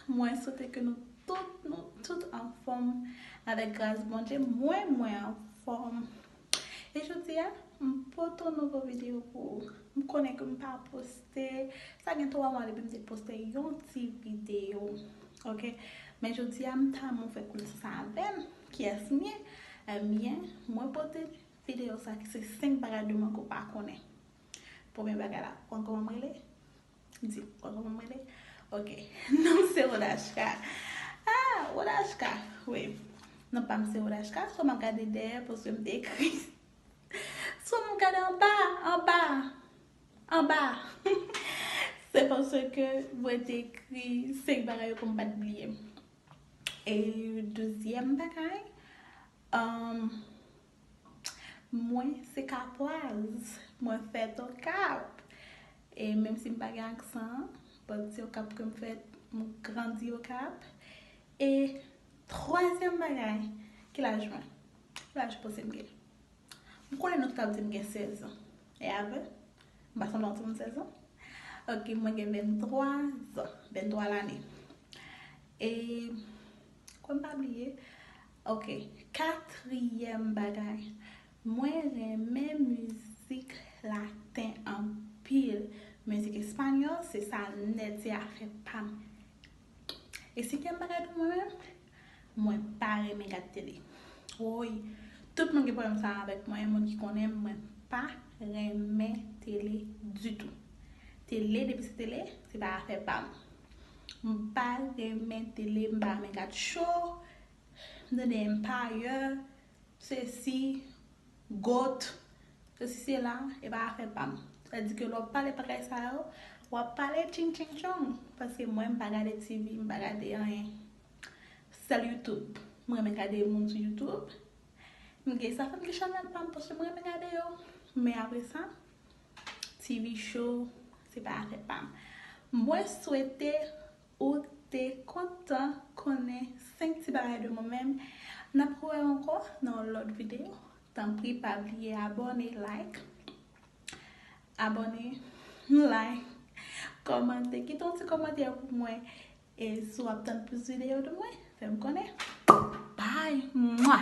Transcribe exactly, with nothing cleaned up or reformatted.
Mwen swete ke nou tout, nou tout anfòm. Avèk gras Bondye, mwen, mwen anfòm. E jodi a, m pote yon nouvo videyo pou ou. M konnen ke m pa poste, sa gen twa mwa depi m te poste yon ti videyo. Ok? Men jodi a, m ta renmen w fè konesans avè m, kiyès m ye. Ebyen, mwen pote videyo sa ki se senk bagay de mwen ke w pa konnen. Premye bagay la, konn kòman m rele? Di, konn kòman m rele? Ok. Non m se Rodachka. Ah, Rodachka. Wi. Non pa m se Rodachka. Swa m ap gade dèyè, paske m te ekri. Swa m ap gade anba, anba, anba. Se paske mwen te ekri senk bagay yo pou m pa t bliye. E dezyèm bagay, um, mwen se kapwaz, mwen fèt Okap. E menm si m pa gen aksan an, but se Okap ke m fèt, m grandi Okap. E twazyèm bagay, ki laj mwen? Ki laj ou panse m gen? M konnen nou tout ap di m gen sèz an. E avè? M pa sanble yon timoun sèz an? Ok, mwen gen venntwa zan, venntwa lane. E, kwè m pa bliye. Ok, katriyèm bagay. Mwen renmen mizik laten anpil. Mizik espanyòl, se sa nèt, se afè pa m. E senkyèm bagay pou mwen menm, mwen pa renmen gad tele. Woy, tout moun gen pwoblèm sa avèk mwen, moun ki konnen m, mwen pa renmen tele ditou. Tele, depi se tele, se pa afè pa m. M pa renmen tele, m pa renmen gad show, m tande Empire, sesi, goat, sesi sela, e pa afè pa m. Sa di ke lè w ap pale bagay sa yo, w ap pale tching tching tchong. Paske mwen, m pa gade T V, m pa gade anyen. Sèl YouTube. Mwen renmen gade moun sou YouTube. M gen, sa fè m gen chanèl pa m, paske mwen renmen gade yo. Men apre sa, T V show, se pa afè pa m. Mwen swete ou te kontan konnen senk ti bagay de mwen menm. N ap wè ankò nan yon lòt videyo. Tanpri, pa bliye abòne, like. Abòne, like, kòmante. Kite yon ti kòmantè pou mwen. E si w ap tann plis videyo de mwen, fè m konnen. Bye! Mwa!